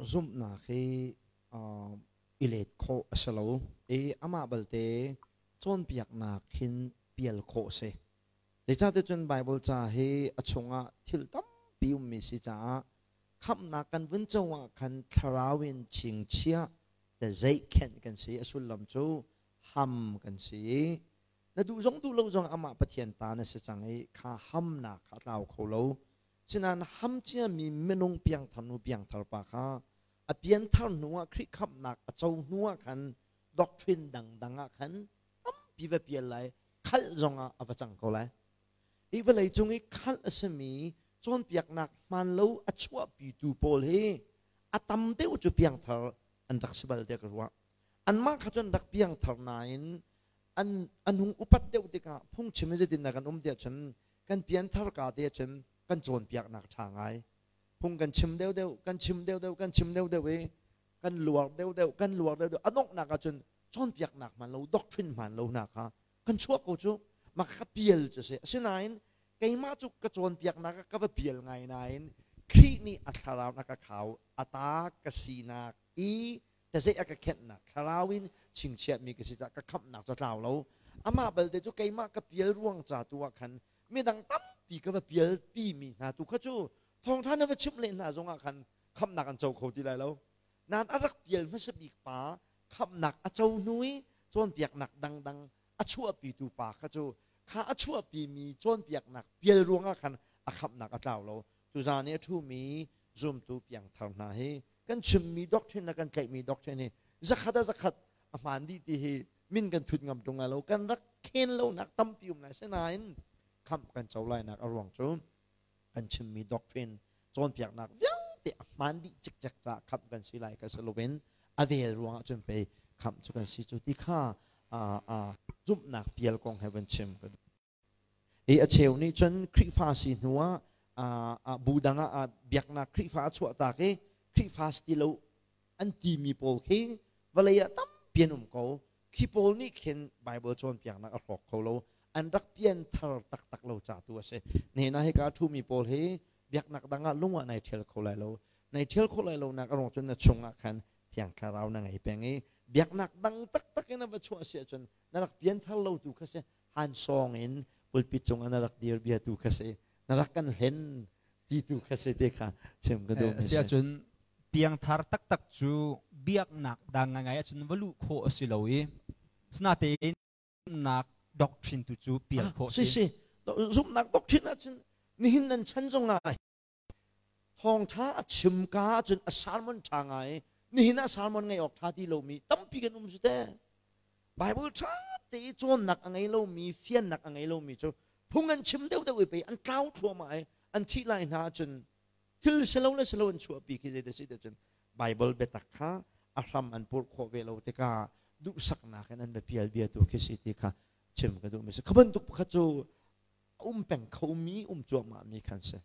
Zumhnak hi i let khawh a si lo i amah balte cawnpiaknak hin pial khawh a si. Zeicahtiah Bible ca hi a chungah thil tampi ummi si caah khamhnak kan vun co ah khan thlarau in chingchiah te zeihkhenh kan si. A sullam cu ham kan si i na duh zong duh lo zong amah Pathian ta na si cang i kha hamnak kha a tlau kho lo. Sinain ham ciami minung piangthar nu piangthar pa kha a pianthar hnu ah Khrih khamhnak a co hnu ah khan doctrine dangdang ah khan tampi va pial lai, khalh zongah a va cang ko lai. Hi vawlei cung i khalh a simi cawnpiaknak hmaan lo a chuahpitu pawl hi a tam deuh cu piangthar an rak si bal tiah ka ruah. Anmah kha cu an rak piangthar nain an an hung upat deuh tikah phungchim in zeitindah kan um tiah cun kan pianthar ka te cun kan cawnpiaknak ṭha ngai. Phung kan chim deuhdeuh, kan chim deuhdeuh, kan chim deuhdeuh i kan luar deuhdeuh, kan luar deuhdeuh. A donghnak ah cun cawnpiaknak hmaan lo, doctrine hmaan lo hna kha kan chuah ko cu. Mah kha pial cu si. Asinain keimah cu ka cawnpiaknak ah ka va pial ngai nain Khrih nih a thlarau na ka khau, a ta ka sinak i tazeih a ka khenhnak thlarau in chingchiahmi ka si caah ka khamhnak cu a tlau lo. Amah balte cu keimah ka pial ruang ca tu ah khan midang tampi ka va pial pimi hna tu kha cu thawngṭha na va chimh leh hna zongah khan khamhnak an co kho ti lai lo. Nain a rak pial hmasa bik pa khamhnak a co hnu i cawnpiaknak dangdang a chuahpitu pa kha cu kha a chuahpimi cawnpiaknak pial ruangah khan a khamhnak a tlau lo. Tuzaan i a ṭhumi zumtu piangthar hna hi kan chimmi doctrine le kan tlaihmi doctrine hi zakhat ah zakhat a hmaan dih ti hi min kan thut ngam ṭung lai lo. Kan rak khen lonak tampi um lai. Sinain khamh kan co lainak a ruang cu kan chimmi doctrine cawnpiaknak vialte a hmaan dih cikcek caah khamh kan si lai ka si loin a vel ruangah cun pei khamh cu kan si cu ti kha zumhnak pial kong he van chim ka duh. I a cheu nih cun Khrihfa si hnu ah bu dang ah biaknak Khrihfa a chuah tak i Khrihfa si ti lo an timi pawl khi vawlei ah tampi an um ko. Khi pawl nih khin Bible cawnpiaknak a hrawk kho lo. An rak pianthar taktak lo ca tu a si. Nehna hika a ṭhumi pawl hi biaknak dang ah lung ah nai ṭhial kho lai lo. Nai ṭhial khawh lai lo nak a ruang cun na chung ah khan Thiang Thlarau na ngei peng i biaknak dang taktak in a va chuah si ahcun na rak pianthar lo tu kha si. Han sawng in pulpit cung ah na rak dir bia tu kha si. Na rak kan hlen ti tu kha si te kha chim ka duh mi si. Asiahcun piangthar taktak cu biaknak dang ngaingai ahcun va luh khawh a si lo i sinatein zumhnak doctrine tu cu pial khawh si. Si, zumhnak doctrine ahcun nihin nan chan zong ah thawngtha a chim ka ahcun a sermon ṭha ngai, nihin ah sermon ngaih awk ṭha ti lomi tampi kan um su te. Bible ṭha te i cawnnak a ngei lomi, fiannak a ngei lomi cu phung an chim deuhdeuh i pei an tlau thluahmah i an thih lai hna ahcun thil silo le silo an chuahpi khi zei si cun Bible biatak kha a hram an purh khawh ve lo tikah duhsaknak in an va pial bia tu khi si ti kha chim ka duh mi si. Kha bantuk pakhat cu um peng khomi, um cuahmah mi khan si.